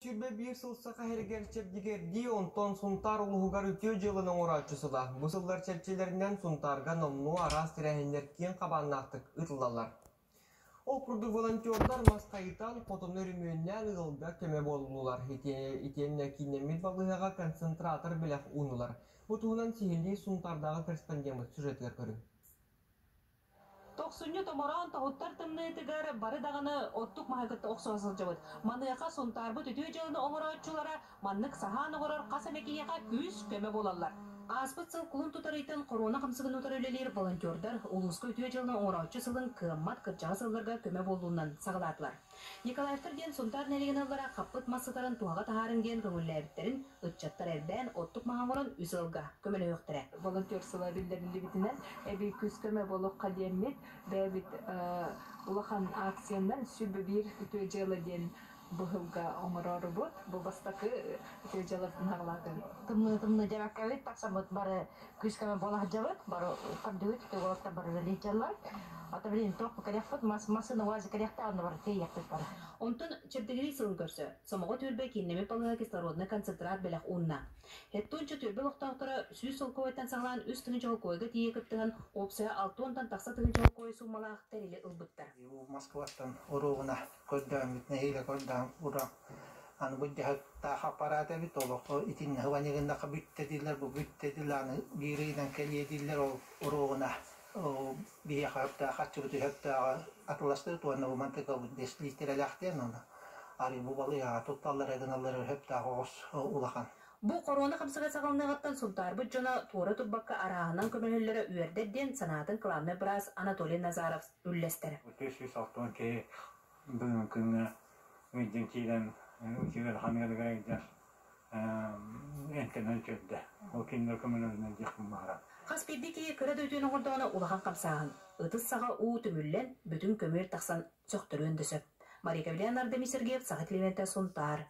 21 сыл Саха сиригэр чэбдигирдии, онтон Сунтаар улууһугар үтүө дьыаланы оҥорооччу сыла. Бу сыллар чэрчилэринэн Сунтаарга номнуо араас тэрээһиннэр киэҥ хабааннаахтык ыытыллаллар. Ол курдук волонтердар мас хайытан, хотону өрөмүөннээн ыалга көмө буоллулар. Итиэннэ кииннэммит балыыһаҕа концентратор бэлэх ууннулар. Бу туһунан сиһилии Сунтаардааҕы корреспондеммыт сюжетыгар көрүҥ. Тохсунньу томороон тоһуттар тымныытыгар бары даҕаны оттук маһы кытта охсуһа сылдьыбыт. Маныаха Сунтаарбыт үтүө дьыаланы оҥорооччулара маннык саһаан оҥорор хас эмэ киһиэхэ күүс-көмө буолаллар. Ааспыт сыл кулун тутар ыйтан хоруона хамсыгын утары үлэлиир волонтердар улууска үтүө дьыаланы оҥорооччу сылын кыаммат кырдьаҕас ыалларга көмө буолуунан саҕалаатылар. Николаевтар диэн Сунтаар нэһилиэгин ыаллара хаппыт мас сытарын туһаҕа таһаарыҥ диэн көҥүллээбиттэрин ыччаттар элбээн оттук маһы оҥорон үс ыалга көмөлөһүөхтэрэ. Волонтер сыла биллэриллибитинэн эбии күүс-көмө буолуохха диэммит, бэйэбит улахан акциянан 101 үтүө дьыала диэн быһылга оҥороорубут. Бу бастакы үтүө дьыалабытын аҕалаатым. Тымныы-тымныы дьэбэккэбит тахсаммыт бары күүс-көмө буола сылдьабыт, бары көрдүгүт, уолаттар бары үлэлии сылдьаллар. Ата билигин туох кэлиэхпит, мас массыына УАЗ кэлиэхтээх, онно бары тиэйиэхпит бары. Онтон Чэбдигирии сылын көрсө, Сомоҕо түөлбэ кииннэммит балыыһа кислороднай концентрат бэлэх уунна. Хеттуонча түөлбэ олохтоохторо 100 солкуобайтан саҕалаан 3 тыһыынча солкуобайга тиийэ кыттыһан, уопсайа 60-тан тахса тыһыынча солкуобай суумалаах тэрили ылбыттар. Москваттан уруогуна көрдөөммүт, нэһиилэ көрдөөн ура аны былдьаһыктаах аппараат эбит, олоххо итиннэ ванигыннаха бүттэ дииллэр, бу бүттэ дииллэр, аны биир ыйынан кэлиэ дииллэр, ол уруогуна биһиэхэ сөптөөх харчыбыт сөптөөҕө атыластыбыт уонна бу мантыкабыт 5 лиитирэлээх диэн ону арыы бу балыыһаҕа тутталлара гыналлара сөптөөх оҕус улахан. Бу хоруона хамсыга саҕаланыаҕыттан Сунтаарбыт дьоно туора турбакка арааһынан көмөлөһөллөрө үөрдэр диэн санаатын кылаабынай быраас Анатолий Назаров үллэстэр. 360 киһи бүгүҥҥү күҥҥэ ыйдьан киирэн үчүгэй ханыарыгар ыйдар эмтэнэн үтүөрдэ. Ол кинилэр көмөлөрүнэн диэхпин баҕарабын. Хас биирдии киһи кыра да үтүөнү оҥордоҕуна улахан хамсааһын, ытыс саҕа уу түмүллэн, бүтүн көмүөл тахсан сөхтөрүөн да сөп. Мария Кавлян, Ардемий Сергеев, Саха телевидениетэ, Сунтаар.